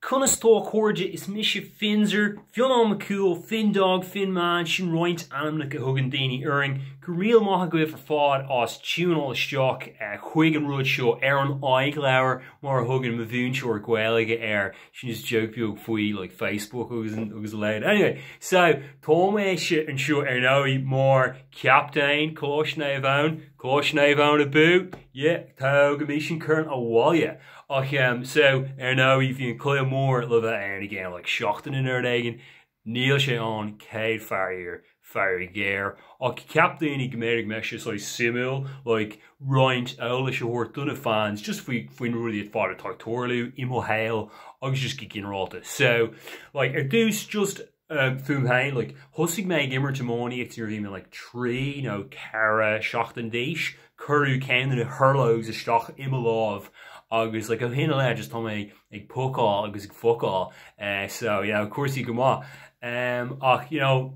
Conas tá a chairde, is mise Finzer, Fionnán Mac Cumhaill, Finn Dog, Finn Man, sin roinnt ainmneacha a thugann daoine orainn. Go raibh míle maith agaibh ar fad as tiúnáil isteach chuig an rud seo ar an iGleabhar mar a thugann mo mhúinteoir Gaeilge air, sin just joke beag faoi like Facebook agus agus a leithéid. Anyway, so tá mise anseo ar ndóigh mar Captaen Coláiste Naomh Eoin, Coláiste Naomh Eoin abú! Yeah, tógaimis an corn abhaile! Ach em so, ar ndóigh, bhí an cluiche mór le bheith ann i gceann like seachtaine nó rud éigin, níl sé ann céad faraor, faraor géar, ach cheap daoine go mb'fhéidir go mbeadh sé saghas suimiúil like roinnt eolais a thabhairt do na fans just faoi faoi na rudaí ar fad atá ag tarlú i mo shaol agus just go ginearálta. So, like ar dtús just fúm féin, like, thosaigh mé ag imirt iománaíocht nuair a bhí mé like 3 nó 4 seachtain d'aois, cuireadh ceann de na hurlógs isteach i mo lámh agus like ó shin i leith just tá mé ag pucáil agus ag focáil eh so you know cúrsaí go maith. Um ach you know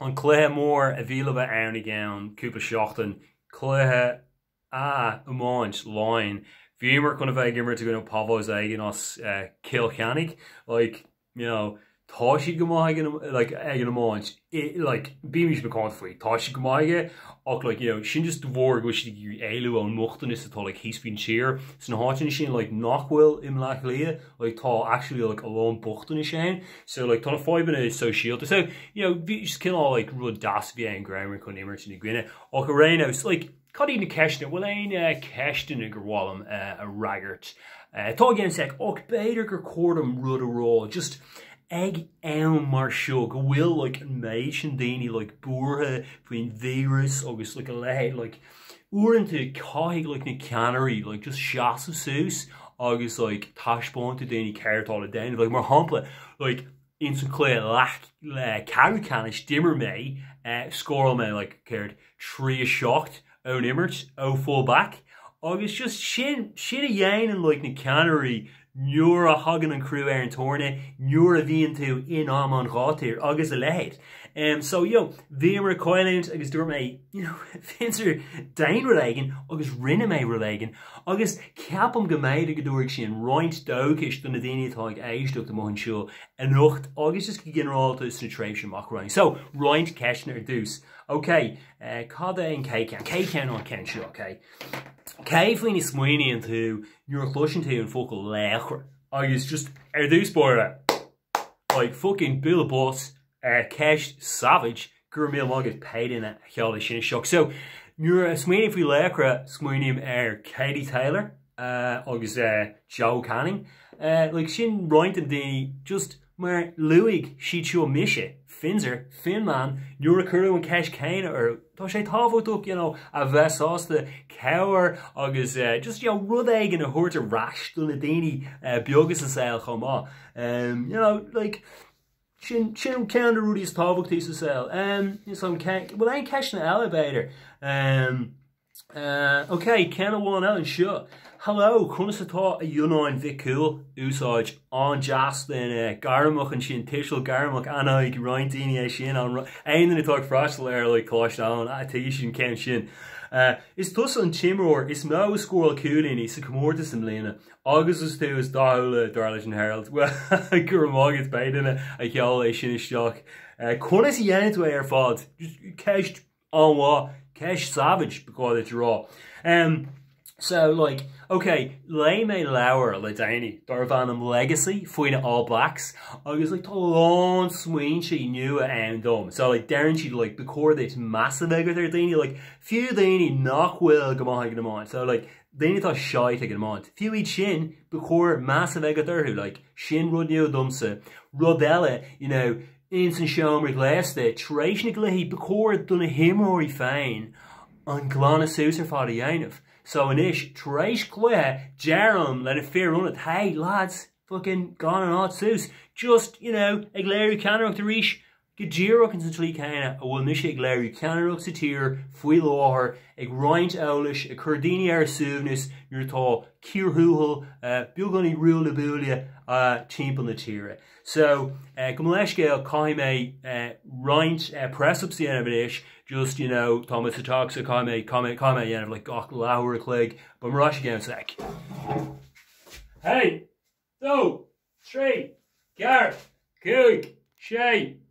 an cluiche mór a bhí le bheith ann i gceann cúpla seachtain, cluiche A, iomáint, Laighean. Bhíomar chun a bheith ag imirt i gcoinne Pavos éigin as Cill Chainnigh. Like, you know, tá siad go maith ag an, like, ag an iomáint. Like, bímís macánta faoi, tá siad go maith aige ach like, you know, sin just de bharr go bhfuil siad ag iarraidh éalú ón mbochtanas atá like thíos faoin tír. Sna háiteanna sin like nach bhfuil i mBleá Cliath, like tá actually like a lán bochtanais ann. So like tá na fadhbanna sóisialta. So, you know, bhí just cineál like rud deas a bhí ann go rabhamar chun imirt ina gcoinne. Ach ar aon nós, like, Cad iad na ceisteanna? Bhfuil aon ceisteanna gur mhaith liom a fhreagairt? Tá i gceann sec, ach b'fhéidir gur chóir dom rud a rá, just ag am mar seo go bhfuil like an méid sin daoine like buartha faoin víreas agus like a leithéid, like uaireanta caithfidh like na ceannairí like just seasamh suas agus like taispeáint do daoine céard atá le déanamh. Like mar shampla, like ins an cluiche leath ceathrú ceannais d'imir mé, scóráil mé like céard, 3 7 ón imirt, ó full back agus just sin, sin a dhéanann like na ceannairí nuair a thagann an crú ar an tairne, nuair a bhíonn tú in am an ghátair agus a leithéid. Um, so you know, bhíomar ag cailliúint agus dúirt mé, you know, Finzer, déan rud éigin agus rinne mé rud éigin agus ceapaim go mb'fhéidir go dtabharfaidh sin roinnt dóchais do na daoine atá ag éisteacht amuigh anseo anocht agus just go ginearálta sna tréimhse amach romhainn. So, roinnt ceisteanna ar dtús. Ok, cad é an chéad cheann? Chéad cheann an ceann seo, ok? Cé faoina smaoiníonn tú nuair a chloiseann tú an focal laochra? Agus just ar dtús báire, like fucking bualadh bos, ceist savage, go raibh míle maith agat pé duine a sheol é sin isteach. So, nuair a smaoiním faoi laochra, smaoiním ar Katie Taylor agus Joe Canning. Like sin roinnt de na daoine just mar luaigh siad seo mise, Finzer, Finman, nuair a cuireadh an ceist céanna orthu. Tá sé tábhachtach, you know, a bheith sásta cabhair agus just, you know, rud éigin a thabhairt ar ais do na daoine beaga sa saol chomh maith. You know, like, sin, sin ceann de rudaí is tábhachtaí sa saol. Is an, bhfuil aon ceisteanna eile b'fhéidir? Ok, ceann amháin eile anseo. Hello, conas atá a Fhionnáin Mhic Cumhaill? Úsáid an-deas den gairmeach ansin, tuiseal gairmeach, aithneoidh roinnt daoine é sin, aon duine atá ag freastal ar like Coláiste Eoin, tuigfidh siad an ceann sin. Is tusa an t-imreoir is mó a scóráil cúilíní sa chomórtas i mbliana agus is tú is dathúla dar leis an Herald. Bhuel, go raibh maith agat, pé duine a sheol é sin isteach. Conas a dhéanann tú é ar fad? Ceist An-mhaith, ceist savage, ba chóir duit a rá. Em, so, like, ok, léigh mé leabhar le déanaí darbh ainm Legacy faoi na All Blacks agus, like, tá a lán smaointe nua ann dom. So, like, deireann siad, like, ba chóir duit meas a bheith agat ar dhaoine, like, fiú daoine nach bhfuil go maith ag an iomáint. So, like, daoine atá shite ag an iomáint, fiú iad sin, ba chóir meas a bheith agat orthu, like, sin rud nua domsa. Rud eile, you know, Ins an seomra gléasta tar éis na gcluichí ba chóir do na himreoirí féin an glanadh suas ar fad a dhéanamh. So anois tar éis cluiche deirim le na fir ionaid hey lads fucking glan an áit suas. Just you know ag léiriú ceannaireacht arís go díreach ins an tslí céanna a bhfuil mise ag léiriú ceannaireacht sa tír faoi láthair ag roinnt eolais ag cur daoine ar a suaimhneas nuair atá cíor thuathail beagáinín ruaille buaille timpeall na tíre. So, gabh mo leithscéal, caithfidh mé roinnt press-ups a dhéanamh anois, just, you know, tá mé sa teach so caithfidh mé, caithfidh mé, caithfidh mé a dhéanamh like gach leathuair a chloig, beidh mé ar ais i gceann sec. Hey! So! 3, 4, 5, 6.